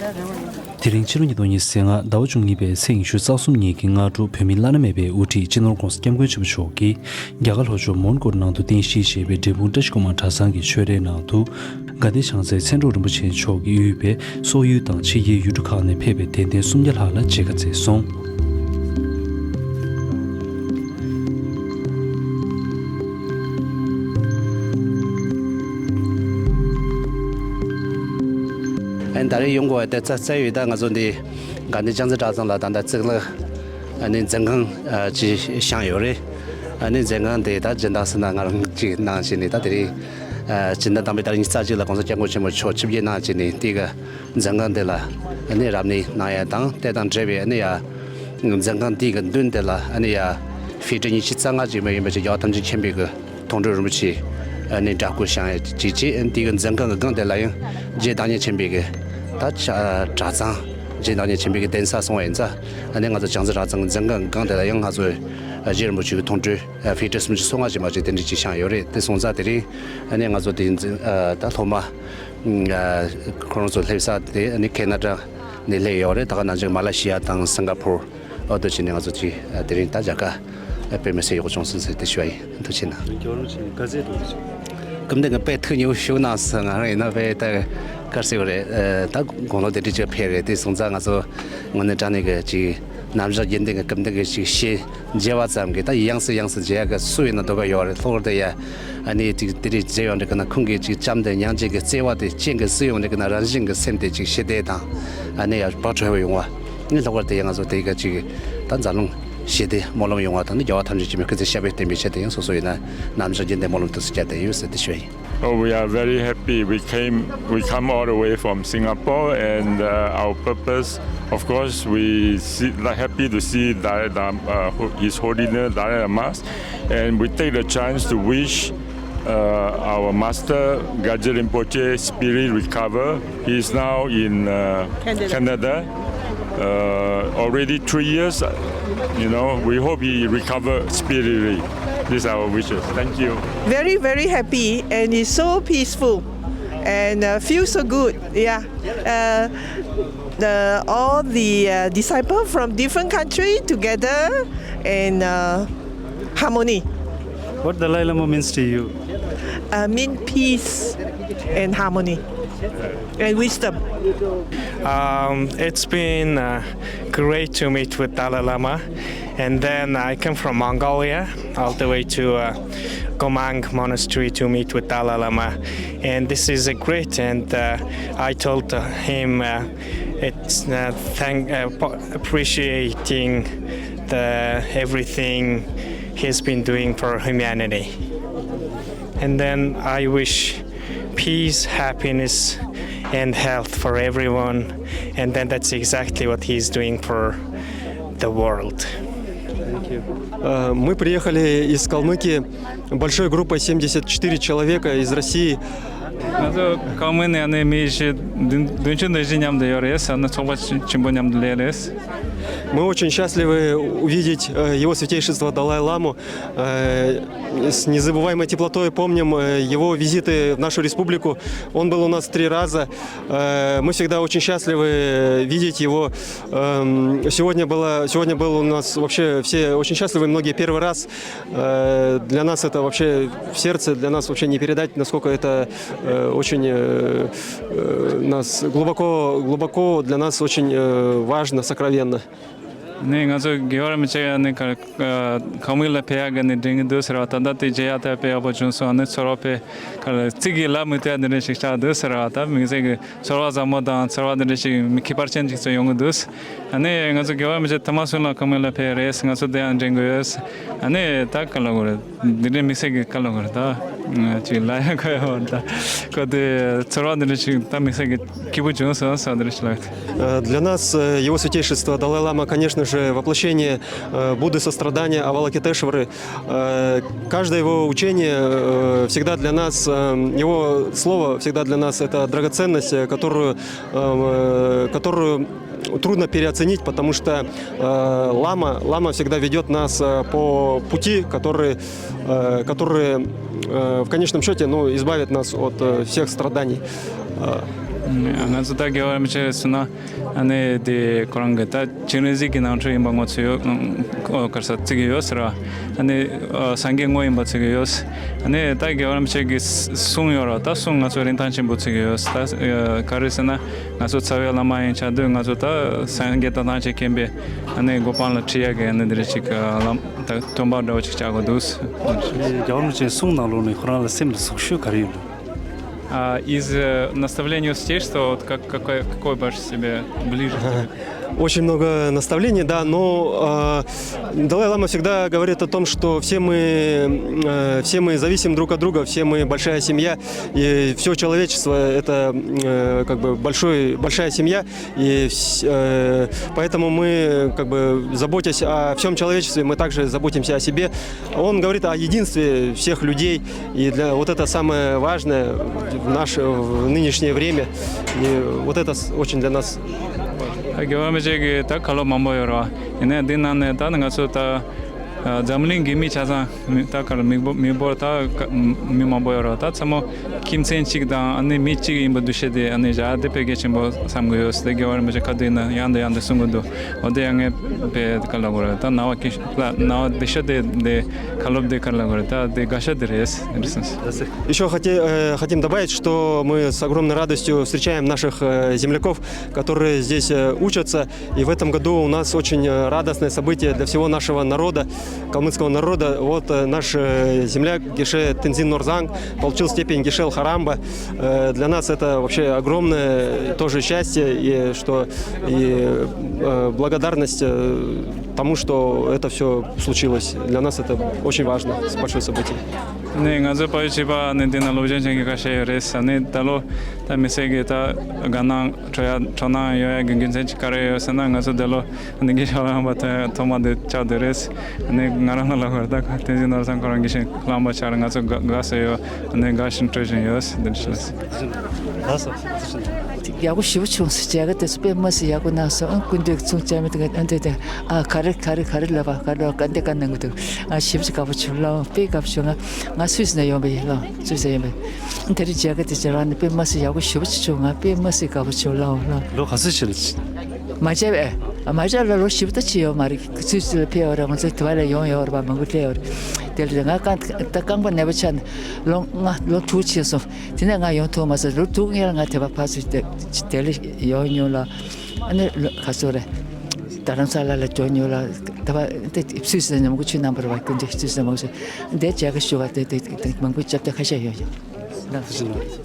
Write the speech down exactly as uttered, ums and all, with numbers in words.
དེ་རིང་ཕྱི་ལོ་ཉིས་སྟོང་ཉི་ཤུ་རྩ་ལྔ་ཟླ་བ་བཅུ་གཉིས་པའི་ཚེས་ཉི་ཤུ་རྩ་གསུམ་ཉིན་གྱི་སྔ་དྲོ། བོད་མི་བླ་ན་མེད་པའི་དབུ་ཁྲིད་སྤྱི་ནོར་༸གོང་ས་༸སྐྱབས་མགོན་ཆེན་པོ་མཆོག་གིས་རྒྱ་གར་ལྷོ་ཕྱོགས་མོན་གྷོ་ནང་དུ་རྟེན་གཞི་བྱས་པའི་འབྲས་སྤུངས་བཀྲ་ཤིས་སྒོ་མང་གྲྭ་ཚང་གི་ཆོས་རའི་ནང་དུ། དགའ་ལྡན་བྱང་རྩེའི་མཚན་སྒྲོག་རིན་པོ་ཆེ་མཆོག་གིས་དབུས་པའི་སོག་ཡུལ་དང་ཕྱི་རྒྱལ་ཡུལ་གྲུ་ཁག་ནས་ཕེབས་པའི་དད་ལྡན་སུམ་བརྒྱ་ལྷག་ལ་མཇལ་ཁ་བསྩལ་སོང་། ཨན་ད་རེས་ཡོང་དགོས་པ་དེ་རྩ་རྩ་ཡོད། ད་ང་ཚོ་འདི་དགའ་ལྡན་བྱང་རྩེ་གྲྭ་ཚང་ལ་ད་ལྟ་གཙུག་ལག་ཨ་ནི་འཛིན་ཁང་ཨ་ཅིག་བཞེངས་ཡོད་རེད། ཨ་ནི་འཛིན་ཁང་དེ་ད་སྦྱིན་བདག་ཟེར་ན་ང་རང་ཅིག་གནང་བྱས་ནས། ད་དེ་རིང་ཨ་སྤྱི་ཟླ་དང་པོའི་ད་རིང་ཉི་ཤུ་རྩ་གཅིག་ལ་༸གོང་ས་༸སྐྱབས་མགོན་ཆེན་པོ་མཆོག་ཆིབས་བསྒྱུར་གནང་བྱས་ནས། དེ་གི་འཛིན་ཁང་དེ་ལ་ཨ་ནི་རབ་གནས་གནང་ཡ་དང་། དེ་དང་འབྲེལ་བའི་ཨ་ནི་ཡ་འཛིན་ཁང་དེ་གི་མདུན་དེ་ལ་ཨ་ནི་ཡ་ཕི་ཊར་ཉི་ཤུ་རྩ་ལྔ་ཅིག་མ་ཡིན་པ་ཅིག་རྒྱལ་བ་ཐམས་ཅད་མཁྱེན་པའི་གི་མཐོང་གྲོལ་རིན་པོ་ཆེ་ཨ་ནི་འདྲ་སྐུ་བཞེངས་ཡ་ཅིག་བྱས། ཨ་ནི་དེ་གི་འཛིན་ཁང་གི་སྒང་དེ་ལ་ཡང་རྗེ་བདག་ཉིད་ཆེན་པོའི་གི་ད་ཆ་གྲྭ་ཚང་། རྗེ་བདག་ཉིད་ཆེན་པོའི་གི་གདན་ས་སོང་བ་ཡིན་ཙང་། ཨ་ནི་ང་ཚོ་བྱང་རྩེ་གྲྭ་ཚང་གི་འཛིན་ཁང་གི་སྒང་དེ་ལ་ཡང་ང་ཚོ་རྗེ་རིན་པོ་ཆེ་གི་མཐོང་གྲོལ་ཕི་ཊར་སུམ་ཅུ་སོ་ལྔ་ཅིག་མ་ཅིག་དེ་འདྲ་ཅིག་བཞེངས་ཡོད་རེད། དེ་སོང་ཙང་དེ་རིང་ཨ་ནི་ང་ཚོ་དེ་འཛིན་ཨ་ད་སློབ་མ་ཨ་ཁོ་རང་ཚོ་སླེབས་ས་དེ་ཨ་ནི་ཁེ་ན་ཌ་ནས་སླེབས་ཡོད་རེད། ད་ག་ནང་བཞིན་མ་ལེ་ཤི་ཡ་དང་སིང་ག་པུར། འོ་དེ་བྱས་ནས་ང་ཚོ་ཅིག་ཨ་དེ་རིང་ད་མཇལ་ཁ་དཔེ་མི་སྲིད་ཡག་པོ་བྱུང་སོང་ཟེར་དེ་ཞུ་བ་ཡིན། ཐུགས་རྗེ་ཆེ་གནང་། རྒྱལ་བ་རིན་པོ་ཆེ་ག་ཚོད་འགྲོ་གི་ཆོག་སྐུ་མདུན་གྱིས་དཔེ་ཐུགས་མཉེས་པོ་ཞུ་གནང་སོང་། ང་རང་ཡིན་ན་དཔེ་ད་དཀར་སེ་བ་རེད། ཨ་ད་དགུང་ལོ་དེ་འདྲ་ཅིག་ཕེབས་རེད། དེ་སོང་ཙང་ང་ཚོ་དངོས་གནས་དྲང་གནས་ཀྱི་ཅིག་རྣམ་གཞག་རྒྱུན་ལྡན་གྱི་སྐུ་མདུན་གྱི་ཅིག་ཞལ་མཇལ་བ་ཙམ་གྱིས་ད་ཡང་སེ་ཡང་སེ་མཇལ་ཡག་གི་སུ་ཡིན་ན་འདོད་པ་ཡོད་རེད། ལྷག་པར་དུ་ཡ་ཨ་ནི་ཅིག་དེ་རིང་མཇལ་ཡོང་དུས་ཀྱི་ན་ཁོང་གི་ཅིག་བྱམས་དང་སྙིང་རྗེ་གི་བརྩེ་བ་དེ་རྐྱེན་གྱིས་སུ་ཡོང་དུས་ཀྱི་ན་རང་བཞིན་གྱི་སེམས་དེ་ཅིག་ཞི་བདེ་དང་ཨ་ནི་ཡ་བག་ཕེབས་པ་ཡོང་བ། ཨ་ནི་ལྷག་པར་དུ་ཡ་ང་ཚོ་དེ་ག་ཅིག་ད་འཛམ་གླིང་ཞི་བདེ་སྨོན་ལམ་ཡོང་བ་དང་། ཨ་ནི་རྒྱལ་བ་ཐམས་ཅད་མཁྱེན་པའི་སྐུ་ཚེ་ཞབས་པད་བརྟན་པའི་ཆེད་དུ་ཡང་སོ་སོ་ཡིན་ན་རྣམ་གཞག་རྒྱུན་ལྡན་སྨོན་ལམ་དུ་སུ་བསྐྱལ་བསྡད་ཡོད་ཟེར་དེ་ཞུ་ཡ་ཡིན། Oh, we are very happy. We came, we come all the way from Singapore, and uh, our purpose, of course, we see, like, happy to see Dalai Lama, uh, Ho- His Holiness Dalai Lama, and we take the chance to wish uh, our master Gaje Rinpoche spirit recover. He is now in uh, Canada. Canada. Uh, already three years, uh, you know, we hope he recover speedily. These are our wishes. Thank you. Very, very happy, and it's so peaceful and uh, feels so good. Yeah. Uh, the, all the uh, disciples from different country together and uh, harmony. What Dalai Lama means to you? Uh, mean peace and harmony and wisdom. Um, it's been uh, great to meet with Dalai Lama. And then I come from Mongolia all the way to uh, Gomang Monastery to meet with Dalai Lama. And this is a great, and uh, I told uh, him uh, it's uh, thank, uh, po- appreciating the everything he's been doing for humanity. And then I wish peace, happiness, and health for everyone. And then that's exactly what he's doing for the world. Thank you. Э, Мы приехали из Калмыкии большой группой семьдесят четыре человека из России. ང་ཚོ་ཀོང་མོན་ནས་ནི་མི་བཞི་བདུན་བདུན་ཅུ་དོན་བཞི་མཉམ་དུ་ཡོད་རེད། ས་ནི་ཚོགས་པ་ཆེན་པོ་མཉམ་དུ་ལས་རེད། Мы очень счастливы увидеть э, его святейшество Далай-ламу. Э, С незабываемой теплотой помним э, его визиты в нашу республику. Он был у нас три раза. Э, Мы всегда очень счастливы видеть его. Эм, Сегодня было, сегодня был у нас вообще все очень счастливы, многие первый раз. Э, Для нас это вообще в сердце, для нас вообще не передать, насколько это э, очень э, э, нас глубоко, глубоко для нас очень э, важно, сокровенно. ནི་ང་ཚོ་རྒྱལ་བ་རིན་པོ་ཆེ་ཡ་ནི་ཀ་ཀོང་མོན་ལ་ཕེབས་ཡག་གི་ནི་དྲན་གྱི་འདུག་ཟེར་བ། ད་ལྟ་དེ་མཇལ་ཡག་དེ་དཔེ་ཡག་པོ་བྱུང་སོང་། ནི་ཚོར་བ་དཔེ་ཀ་ཚིག་གིས་ལབ་མི་ཐུབ་ཡ་འདི་འདྲ་ཞིག་ཆགས་འདུག་ཟེར་བ། ད་མི་ཚེ་གི་ཚོར་བ་ཟབ་མོ་དང་ཚོར་བ་འདི་འདྲ་ཞིག་མི་ཁྱད་པར་ཅན་ཅིག་ཚོ་ཡོང་གི་འདུག་ཨ་ནི་ང་ཚོ་རྒྱལ་བ་རིན་པོ་ཆེ་ཐེངས་མ་གསུམ་ལ་ཀོང་མོན་ལ་ཕེབས་རེད། ང་ཚོ་དེ་ཡང་དྲན་གྱི་ཡོད། ཨ་ནི་ད་ག་ལ་གོ་རེད། འདི་འདྲའི་དམིགས་བསལ་གྱི་བཀའ་སློབ་དགོས་རེད་ད། ཅིག་ལབ་ཡ་གོ་ཡ་བར་ད། གོ་དེ་ཚོར་བ་འདི་འདྲ་ཞིག་ད་དམིགས་བསལ་གྱི་སྐྱིད་པོ་བྱུང་སོང་ཟེར་བ་འདི་འདྲ་ཞིག་ལབ་ཡོད། Э, Для нас э, его святейшество Далай-лама, конечно же, воплощение э, Будды сострадания Авалокитешвары. Э, Каждое его учение э, всегда для нас, э, его слово всегда для нас это драгоценность, э, которую, э, которую трудно переоценить, потому что э, лама, лама всегда ведет нас э, по пути, который, э, который э, в конечном счете ну, избавит нас от э, всех страданий. Э, ང་ཚོ་ད་རྒྱལ་བ་རིན་པོ་ཆེ་ཟེར་ན་ཨ་ནི་དེ་ཁོ་རང་གི་ད་སྤྱན་རས་གཟིགས་ཀྱི་ནང་ཁྲོལ་ཡིན་པ་ངོ་ཚ་ཡོད། ཨ་ག་རེ་ཟེར་བརྩི་གི་ཡོད་ཟེར་བ། ཨ་ནི་སངས་རྒྱས་དངོས་ཡིན་པ་བརྩི་གི་ཡོད། ཨ་ནི་ད་རྒྱལ་བ་རིན་པོ་ཆེ་གི་གསུང་ཡོད་ར། ད་གསུང་ང་ཚོ་རིན་ཐང་ཆེན་པོ་བརྩི་གི་ཡོད། ད་ག་རེ་ཟེར་ན་ང་ཚོ་རྩ་བའི་བླ་མ་ཡིན་ཆ་དུས་ང་ཚོ་ད་སངས་རྒྱས་ད་ཐང་ཆེ་མཁན་པའི་ཨ་ནི་གོ་འཕང་ལ་ཁྲིད་ཡག་གི་ཨ་ནི་འདི་རེ་ཅིག་ལམ་ད་སྟོན་པ་འདྲ་བོ་ཅིག་བྱ་དགོས་འདུག་རྒྱལ་བ་རིན་པོ་ཆེའི་གསུང་ནང་ལོགས་ནས་ཁོ་རང་ལ་སེམས་ལ་ཟུག་ཤོས་ག་རེ་ཡོད་འདུག? А, из э, наставления, учитель, что вот как, какой, какой больше себе ближе? Очень много наставлений, да, но э, Далай Лама всегда говорит о том, что все мы, э, все мы зависим друг от друга, все мы большая семья, и все человечество это э, как бы большой, большая семья, и вс- э, поэтому мы как бы заботясь о всем человечестве, мы также заботимся о себе. Он говорит о единстве всех людей, и для вот это самое важное в наше в нынешнее время, и вот это с- очень для нас. རྒྱལ་བ་རིན་པོ་ཆེ་གི་ད་བཀའ་སློབ་མང་པོ་ཡོད་རེད་བ། ཡིན་ནའི་འདི་ནང་ནས་ད་ང་ཚོ་ད་འཛམ་གླིང་གི་མི་ཆ་ཚང་མི་ད་ག་རེ་མི་འབོར་མི་འབོར་ད་མི་མང་པོ་ཡོད་རེད་བ། ད་ཚང་མ་ཁྱིམ་མཚེས་གཅིག་དང་ཨ་ནི་མི་གཅིག་ཡིན་པ་འདུ་ཤེས་དེ་ཨ་ནི་བཞག་དེ་དཔེ་གལ་ཆེན་པོ་བསམ་གི་ཡོད། དེ་རྒྱལ་བ་རིན་པོ་ཆེ་ཁ་ཐུག་ཡིན་ན་ཡང་དང་ཡང་དུ་གསུང་གི་འདུག་འོ་དེ་ཡང་ངས་དཔེ་ག་ལ་གོ་རེད། ད་ན་བ་ཀི་ན་བ་འདི་ཤ་དེ་དེ་ཁ་ལོབ་དེ་ག་ལ་གོ་རེད། ད་དེ་དགའ་ཤ་དེ་རེད་རེད་སོང་། Еще хотим добавить, что мы с огромной радостью встречаем наших э, земляков, которые здесь э, учатся. И в этом году у нас очень э, радостное событие для всего нашего народа, калмыцкого народа. Вот э, наш э, земляк Геше Тензин Норзанг получил степень Геше Харамба. Э, Для нас это вообще огромное тоже счастье, и что и э, благодарность э, тому, что это все случилось. Для нас это очень важно, большое событие. ནས་ང་ཚོ་ཕ་ཡུལ་གཅིག་པ་ནས་འདི་ན་སློབ་སྦྱོང་བྱེད་མཁན་ཁ་ཤས་ཡོད་རེད། ཨ་ནི་ད་ལོ་ད་མི་སེར་གྱི་ད་དགའ་སྣང་སྤྲོ་ཡ་སྤྲོ་སྣང་ཡོད་ཡ་གི་རྒྱུ་མཚན་གཅིག་ག་རེ་ཡོད་ཟེར་ན། ང་ཚོ་འདི་ལོ་འདི་གི་ཤོག་ལམ་པ་ཐོག་མ་འདི་ཆགས་བསྡད་རེད། ཨ་ནི་ང་རང་ལ་ལབ་དགོས་རེད། ད་ཁ་བསྟན་འཛིན་ནོར་བཟང་ཁོ་རང་གི་ཤིང་གླང་པ་ཆགས་རེད། ང་ཚོ་དགའ་དགའ་ས་ཡོད། ཨ་ནི་དགའ་བཞིན་སྤྲོ་བཞིན་ཡོད་འདི་འདྲ་ཞིག་ལ། ཡག་པོ་ཞེ་པོ་བྱུང་སོང་། མཇལ་ཁ་དེ་ཚོ་དཔེ་མ་སྲིད་ཡག་པོ་གནང་སོང་། ཨ་སྐུ་མདུན་ཚོང་བཅར་མི་དེ་ག་ཨ་འདྲ་དེ་ཨ་ག་རེ་ག་རེ་ག་རེ་ལབ་པ་ག་རེ་ལབ་པ་ག་འདྲ་ག་གནང་གི་འདུག་ཨ་ཞེ་པོ་ཅིག་དགའ་པོ་བྱུང་ལགས། དཔེ་དགའ་པོ་བྱུང་། ང་ང་སུད་སི་ནས་ཡོང་པ་ཡིན་ལགས། སུད་སི་ཡོང་པ་ཡིན། དེ་རིང་མཇལ་ཁ་དེ་བཅར་བ་ནི་དཔེ་མ་སྲིད་ཡག་པོ་ཞེ་པོ་ཅིག་བྱུང་། ང་དཔེ་མ་སྲིད་དགའ་པོ་བྱུང་ལགས་ལགས། ལོ་ག་ཚོད་ཕྱིན་ལ་ཕྱིན། མ་མཇལ་བས། མ་མཇལ་ལ་ལོ་བཞི་པོ་ད་ཕྱིན་ཡོད་མ་རེད། སུད་སི་ལ་ཕེབས་ཡོད་རེད། ང་ཚོ་དེ་བ་ལ་ཡོང་ཡོད་རེད་པ། མང་པོ་སླེབས་ཡོད་རེད། དེ་ལ་ང་རྐང་ད་རྐང་པ་ན་བ་ཆགས་ནས་ལོ་ལྔ་ལོ་དྲུག་ཕྱིན་སོང་། དེ་ནས་ང་ཡོང་ཐུབ་མ་སོང་། ལོ་དྲུག་སྔོན་ལ་ང་དེ་བ་ཕར་ཚུར་དེ་དེ་ལ་ཡོང་མྱོང་ལ། ཨ་ནི་ལོ་ག་ཚོད་རེད། རྡ་རམ་ས་ལ་ལ་འགྲོ་མྱོང་ལ། དེ་བ་དེ་སུད་སི་ནས་མང་པོ་ཆུ་ནང་པར་བ་ཀུན་དེ་སུད་སི་ནས་མང་པོ་ཆུ་དེ་མཇལ་ཁ་ཞུ་བ་དེ་དེ་དེ་མང་པོ་སྐྱབས་བཅོལ་ཁ་ཤས་ཡོད་ཡོད། ལགས།